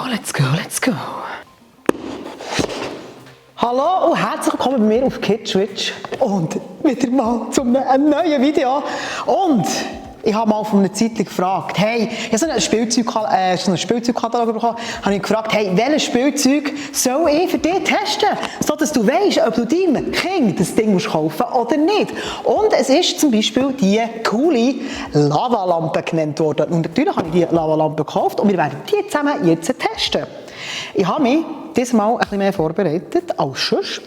let's go, let's go. Hallo und herzlich willkommen bei mir auf KidSwitch und wieder mal zu einem neuen Video. Und ich habe mal von einer Zeit gefragt, hey, ich habe so einen Spielzeugkatalog bekommen, habe ich gefragt, hey, welches Spielzeug soll ich für dich testen, sodass du weißt, ob du deinem Kind das Ding kaufen musst oder nicht. Und es ist zum Beispiel die coole Lavalampe genannt worden. Und natürlich habe ich die Lavalampe gekauft und wir werden die zusammen jetzt testen. Ich habe mich diesmal ein bisschen mehr vorbereitet als sonst.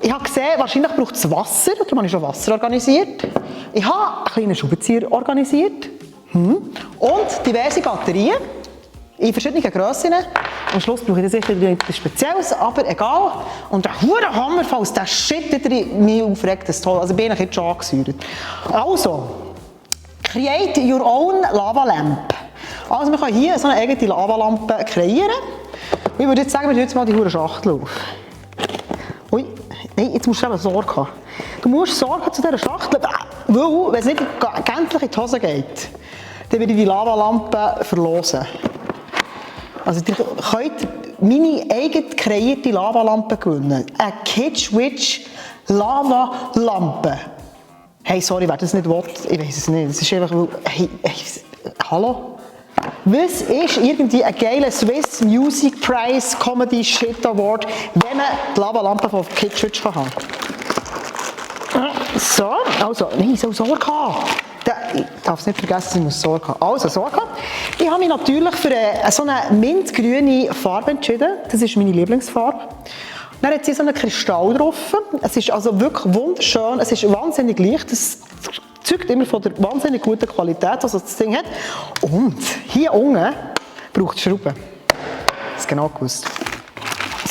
Ich habe gesehen, wahrscheinlich braucht es Wasser, darum habe ich schon Wasser organisiert. Ich habe einen kleinen Schraubenzieher organisiert und diverse Batterien in verschiedenen Grössen. Am Schluss brauche ich sicher etwas Spezielles, aber egal. Und der Hurenhammer, falls der Shit wieder mich aufregt, das ist toll. Also bin ich jetzt schon angesäuert. Also, create your own Lava Lamp. Also wir können hier so eine eigene Lavalampe kreieren. Ich würde jetzt sagen, wir tun jetzt mal die Schachtel auf. Ui, nein, jetzt musst du eben Sorge haben. Du musst Sorge haben zu dieser Schachtel, weil, wenn es nicht gänzlich in die Hose geht, dann werde ich die Lavalampe verlosen. Also ihr könnt meine eigen kreierte Lavalampe gewinnen. Eine KidSwitch Lavalampe. Hey, sorry, wer das nicht will, ich weiß es nicht. Es ist einfach, hey, hallo? Was ist irgendwie ein geiler Swiss Music Prize Comedy Shit Award, wenn man die Lavalampe von KidSwitch haben kann? So, also, nein, ich soll Sorge haben. Ich darf es nicht vergessen, ich muss Sorge haben. Also, Sorge haben. Ich habe mich natürlich für so eine mintgrüne Farbe entschieden. Das ist meine Lieblingsfarbe. Dann hat sie so einen Kristall drauf. Es ist also wirklich wunderschön. Es ist wahnsinnig leicht. Das zeugt immer von der wahnsinnig guten Qualität, was das Ding hat. Und hier unten braucht es Schrauben. Das ist genau gewusst.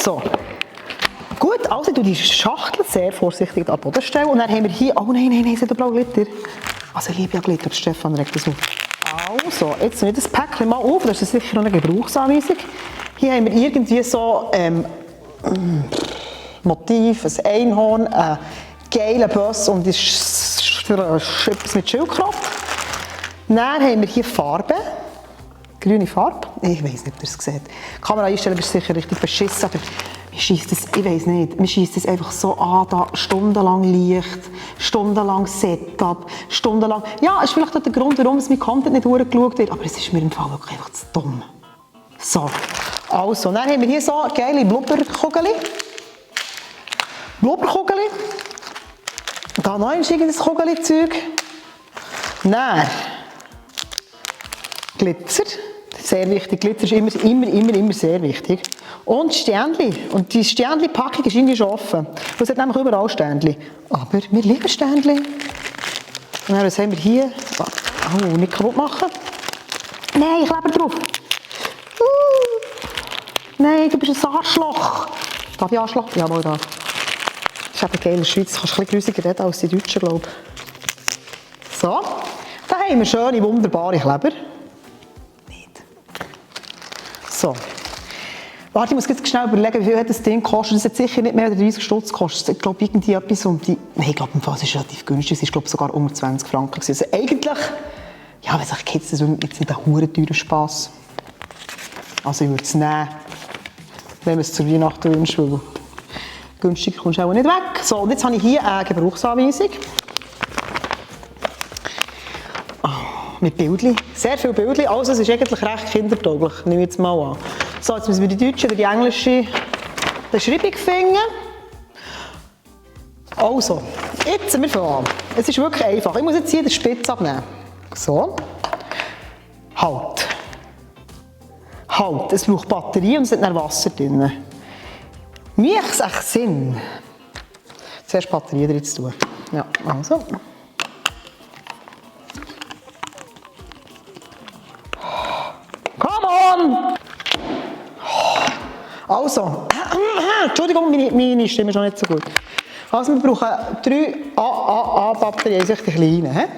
So. Gut, also ich tue die Schachtel sehr vorsichtig an den Boden stellen. Und dann haben wir hier, oh nein, es hat blau Glitter. Also ich liebe ja Glitter, Stefan regt das auf. Also, jetzt nehme ich das Päckchen mal auf, das ist sicher noch eine Gebrauchsanweisung. Hier haben wir irgendwie so Motiv, ein Einhorn, ein geiler Bus und etwas mit Schildkröte. Dann haben wir hier Farbe, grüne Farbe. Ich weiss nicht, ob ihr es seht. Die Kameraeinstellung ist sicher richtig beschissen, aber mir scheisst das, ich weiss nicht, mir scheisst das einfach so an, da stundenlang Licht, stundenlang Setup, stundenlang... Ja, ist vielleicht auch der Grund, warum mein Content nicht durchgeschaut wird, aber es ist mir im Fall wirklich einfach zu dumm. So, also, dann haben wir hier so geile Blubberkugeli. Da noch ein irgendein Kugeli-Zeug. Dann Glitzer. Sehr wichtig. Glitzer ist immer sehr wichtig. Und Sternchen. Und die Sternchen-Packung ist irgendwie schon offen. Es hat nämlich überall Sternchen. Aber wir lieben Sternchen. Und dann, was haben wir hier? Oh, nicht kaputt machen. Nein, ich lebe drauf. Nein, du bist ein Arschloch. Darf ich Arschloch? Ja, mal da. Das ist eben geil in der Schweiz. Du kannst ein bisschen grüsiger reden als die Deutschen, glaube ich. So. Da haben wir schöne, wunderbare Kleber. Nicht. So. Warte, ich muss jetzt schnell überlegen, wie viel das Ding kostet. Das hat sicher nicht mehr als 30 Stutz gekostet. Ich glaube, irgendwie etwas um die... Nein, ich glaube, es ist relativ günstig. Es ist, glaube ich, sogar unter 20 Franken. Also eigentlich... Ja, wenn sich Kids das jetzt nicht einen huren teuren Spass. Also ich würde es nehmen, wenn man es zur Weihnachten wünscht, weil günstiger kommst du auch nicht weg. So, und jetzt habe ich hier eine Gebrauchsanweisung. Oh, mit Bildchen. Sehr viele Bildchen. Also es ist eigentlich recht kindertauglich, nehme ich jetzt mal an. So, jetzt müssen wir die deutsche oder die englische Beschreibung finden. Also, jetzt sind wir voran. Es ist wirklich einfach. Ich muss jetzt hier den Spitz abnehmen. So. Halt. Es braucht Batterie und es hat dann Wasser drin. Mir macht es echt Sinn, zuerst Batterie drin zu tun. Ja, also. Come on! Also, Entschuldigung, meine Stimme ist noch nicht so gut. Also wir brauchen 3 AAA-Batterien, also die kleinen.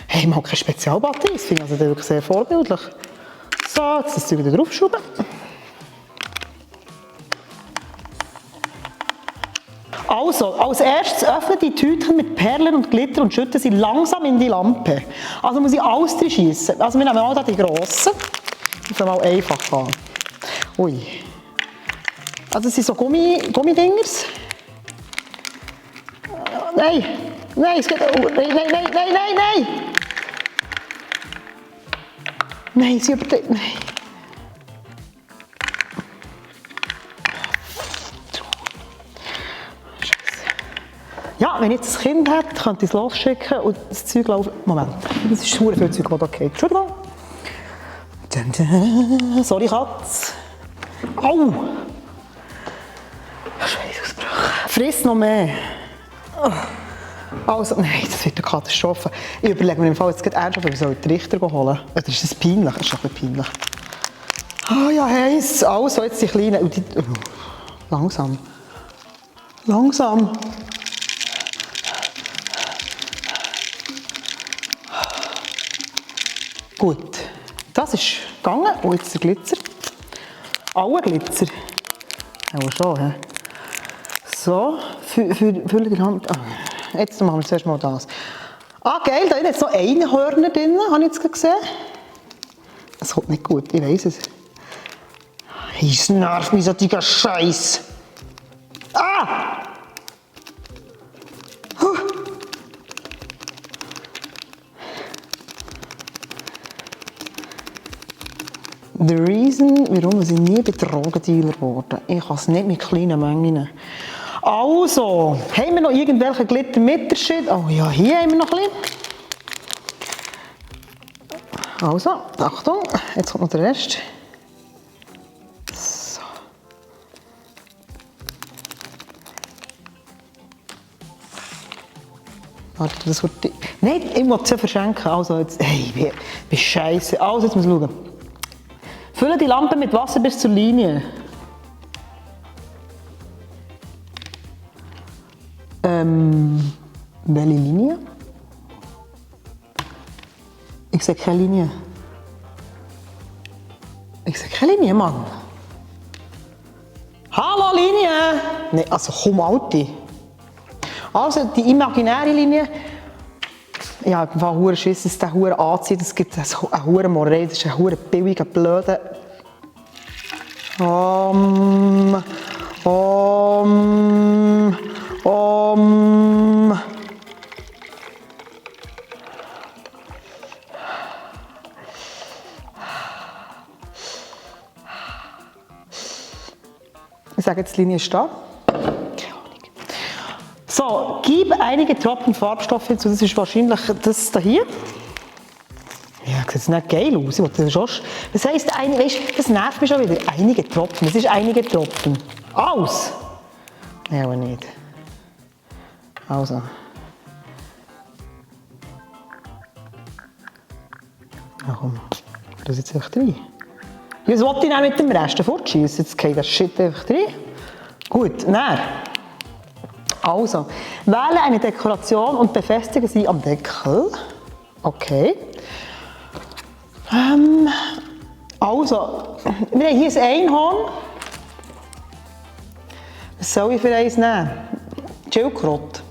Hey, man hat keine Spezialbatterie, das finde ich also wirklich sehr vorbildlich. So, jetzt das Zeug wieder draufschrauben. Also, als erstes öffne die Tüten mit Perlen und Glitter und schütte sie langsam in die Lampe. Also muss ich alles reinschiessen. Also wir nehmen mal die grossen. Ich fange mal einfach an. Ui. Also es sind so Gummidingers. Nein, nein, es geht... Oh, nein! Nein, sie übertreibt... Nein. Ja, wenn ich jetzt ein Kind hätte, könnte ich es losschicken und das Zeug laufen... Moment, das ist sehr viel Zeug, das da geht. Entschuldigung. Sorry, Katz. Au! Schweißausbruch. Friss noch mehr. Also, nein, das wird eine Katastrophe. Ich überlege mir im Fall jetzt gerade ernsthaft, ob ich den Richter holen soll. Oder ist das peinlich? Das ist schon ein bisschen peinlich. Ah ja, heiß. Also, jetzt die Kleinen. Langsam. Langsam. Gut. Das ist gegangen. Oh, jetzt der Glitzer. Alle Glitzer. Aber schon, hä? So, fülle die Hand. Ah, jetzt machen wir zuerst mal das. Ah, geil, da ist jetzt noch Einhörner drin, habe ich jetzt gesehen. Das kommt nicht gut, ich weiss es. Es nervt mich so, dieser Scheiß. Ah! Huh. The reason, warum ich nie Drogendealer geworden. Ich kann es nicht mit kleinen Mengen. Also, haben wir noch irgendwelche Glitter mit der Shit? Oh ja, hier haben wir noch ein bisschen. Also, Achtung, jetzt kommt noch der Rest. So. Warte, das wird... Nein, ich will es ja verschenken. Also jetzt... Hey, wie scheiße. Also, jetzt muss ich schauen. Fülle die Lampe mit Wasser bis zur Linie. Welche Linie? Ich sehe keine Linie. Ich sehe keine Linie, Mann. Hallo, Linie! Nein, also komm, Alte. Also, die imaginäre Linie. Ich habe im Fall verdammt Schiss, dass der verdammt anzieht. Es gibt eine verdammt Morei, das ist ein verdammt billiger, blöder... Ich sage jetzt, die Linie ist da. Keine Ahnung. So, gib einige Tropfen Farbstoff hinzu. Das ist wahrscheinlich das hier. Ja, das sieht nicht geil aus. Das heisst, weißt, das nervt mich schon wieder. Einige Tropfen. Das ist einige Tropfen. Aus! Nein, aber nicht. Also. Ja, komm. Das jetzt einfach rein. Was wollte ich dann mit dem Rest fortschießen? Jetzt geht das Shit einfach rein. Gut, dann. Also, wähle eine Dekoration und befestige sie am Deckel. Okay. Also, wir haben hier ein Einhorn. Was soll ich für eins nehmen? Schildkröte.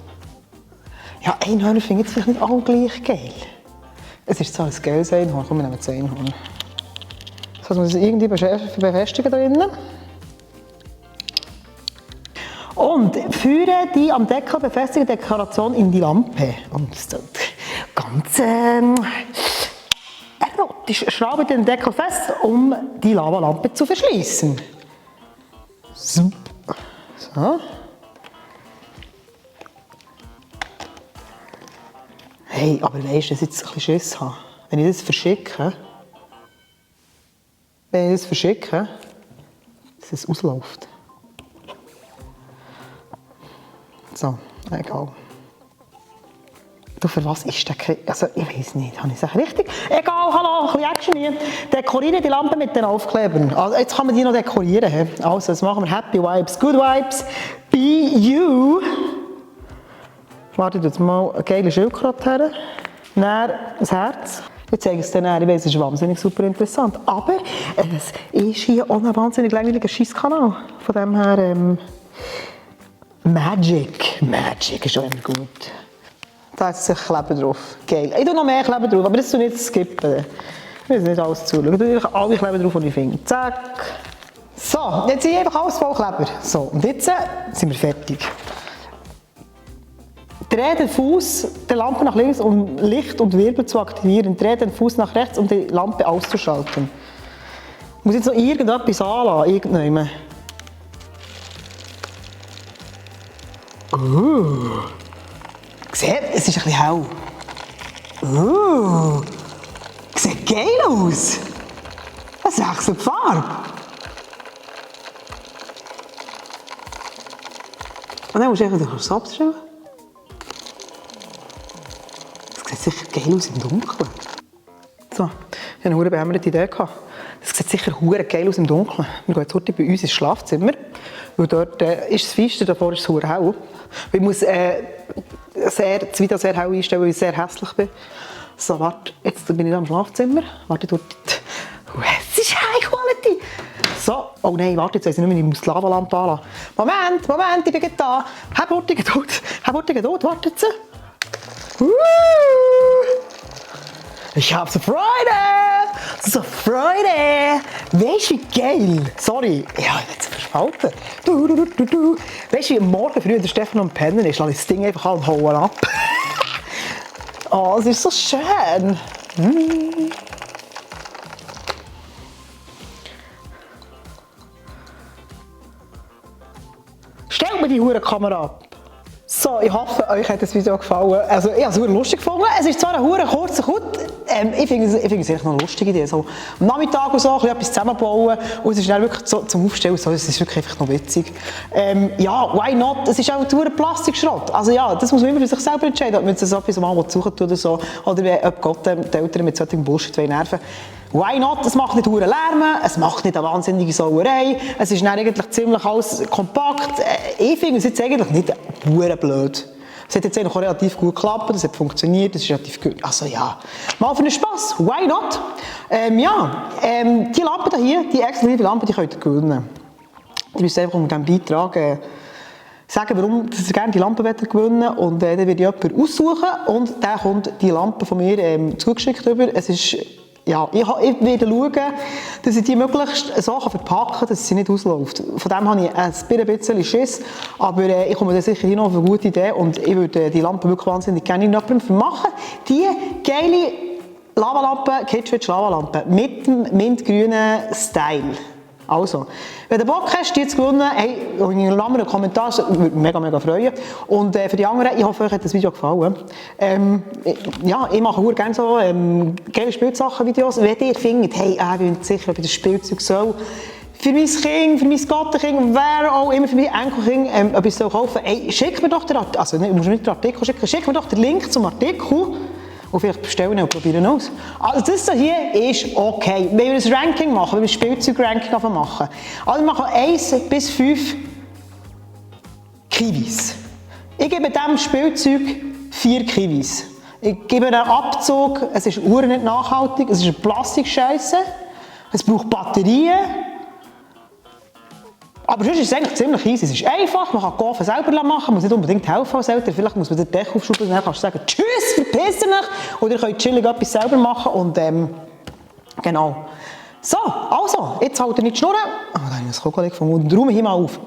Ja, Einhörner finde ich jetzt vielleicht nicht alle gleich geil. Es ist zwar ein geiles Einhorn. Komm, wir nehmen das Einhorn. Das muss ich irgendwie befestigen da drinnen. Und führe die am Deckel befestigte Dekoration in die Lampe. Und das ist ganz erotisch. Schraube den Deckel fest, um die Lavalampe zu verschließen. So. Hey, aber weisst du, dass ich jetzt ein bisschen Schiss habe? Wenn ich das verschicke, dass es ausläuft. So, egal. Du, für was ist der Krieg? Also, ich weiß nicht, habe ich es richtig? Egal, hallo, ein bisschen Action hier. Dekoriere die Lampe mit den Aufklebern. Also, jetzt kann man die noch dekorieren. He? Also, jetzt machen wir Happy Vibes, Good Vibes, Be You. Warte jetzt mal, eine geile Schildkröte her. Dann das Herz. Ich zeige es dir näher, ich weiss, es ist wahnsinnig super interessant. Aber es ist hier auch ein wahnsinnig langweiliger Scheisskanal. Von dem her, Magic ist auch immer gut. Da ist ein Kleber drauf. Geil. Ich tue noch mehr Kleber drauf, aber das tue ich nicht skippen. Ich will nicht alles zuschauen. Ich tue alle Kleber drauf, die ich finde. Zack. So, jetzt sind einfach alles Vollkleber. So, und jetzt sind wir fertig. Dreh den Fuß der Lampe nach links, um Licht und Wirbel zu aktivieren. Dreh den Fuß nach rechts, um die Lampe auszuschalten. Ich muss jetzt noch irgendetwas anlassen, irgendjemand. Seht, es ist ein bisschen hell. Sieht geil aus. Es wechselt die Farbe. Und dann musst du einfach den Kopf abstellen. Das sieht sicher geil aus im Dunkeln. So, ich hatte eine behämmerte Idee. Das sieht sicher geil aus im Dunkeln. Wir gehen jetzt heute bei uns ins Schlafzimmer. Weil dort ist es feister, davor ist es sehr hell. Ich muss das Video sehr hell einstellen, weil ich sehr hässlich bin. So, warte, jetzt bin ich da im Schlafzimmer. Warte, dort. Es ist High Quality! So, oh nein, warte, jetzt weiss ich nicht mehr, ich muss die Lavalampe anlassen. Moment, ich bin gleich da. Hab Horti Geduld, warte jetzt. Ich hab so Freude! So Freude! Weißt du, wie geil? Sorry, ich habe jetzt verschalten. Weißt du, wie morgen früh der Stefan am Pennen ist, lasse ich das Ding einfach an und hauen ab. Oh, es ist so schön. Stellt mir die Kamera ab. So, ich hoffe, euch hat das Video gefallen. Also, ich habe es sehr lustig gefunden. Es ist zwar ein kurzer Cut. Ich finde es eigentlich noch eine lustige Idee. So, am Nachmittag und so, etwas zusammenbauen. Und es ist dann wirklich so zum Aufstellen. So, es ist wirklich einfach noch witzig. Ja, why not? Es ist auch ein Plastikschrott. Also ja, das muss man immer für sich selber entscheiden, ob man so etwas mal suchen tut oder so. Oder ob Gott die Eltern mit solchen Bullshit nerven. Why not? Es macht nicht hure Lärm, es macht nicht eine wahnsinnige Sauerei, es ist dann eigentlich ziemlich alles kompakt. Ich finde es jetzt eigentlich nicht hure blöd. Es hat jetzt eigentlich auch relativ gut geklappt, es hat funktioniert, es ist relativ gut. Also ja, mal für den Spass, why not? Die Lampe hier, die exklusive Lampe, die könnt ihr gewinnen. Ich müsst einfach unter diesem Beitrag sagen, warum ihr gerne die Lampe gewinnen wollt. Und dann werde ich jemanden aussuchen und dann kommt die Lampe von mir zugeschickt rüber. Es ist, ja, ich werde schauen, dass ich die möglichst so verpacken kann, dass sie nicht ausläuft. Von dem habe ich ein bisschen Schiss, aber ich komme da sicher hin auf eine gute Idee und ich würde die Lampe wirklich wahnsinnig gerne jemandem vermachen. Die geile Lavalampe, Kitschwitsch Lavalampe mit dem mintgrünen Style. Also, wenn du Bock hast, die zu gewinnen, hey, in einen Kommentar, das würde mich mega, mega freuen. Und für die anderen, ich hoffe, euch hat das Video gefallen. Ja, ich mache sehr gerne so geile Spielsachen-Videos. Wenn ihr findet, hey, ich bin nicht sicher, ob ich das Spielzeug soll, für mein Kind, für mein Gattenkind, wer auch immer für mein Enkelkind, ob ich es kaufen soll, hey, schick mir doch den Artikel, also du musst nicht den Artikel schicken, schick mir doch den Link zum Artikel. Und vielleicht bestellen und probieren aus. Also das hier ist okay. Wenn wir ein Ranking machen, wenn wir ein Spielzeug-Ranking machen. Also wir machen 1 bis 5 Kiwis. Ich gebe diesem Spielzeug 4 Kiwis. Ich gebe einen Abzug, es ist nicht nachhaltig, es ist eine Plastikscheiße, es braucht Batterien. Aber sonst ist es eigentlich ziemlich easy. Es ist einfach, man kann die Gaufen selber machen, man muss nicht unbedingt helfen als Eltern. Vielleicht muss man den Deckel aufschrauben und dann kannst du sagen, tschüss, verpiss dich. Oder ihr könnt chillig etwas selber machen und genau. So, also, jetzt halt ihr nicht schnurren. Oh, da habe ich ein Kokosleck gefunden und räume hier mal auf.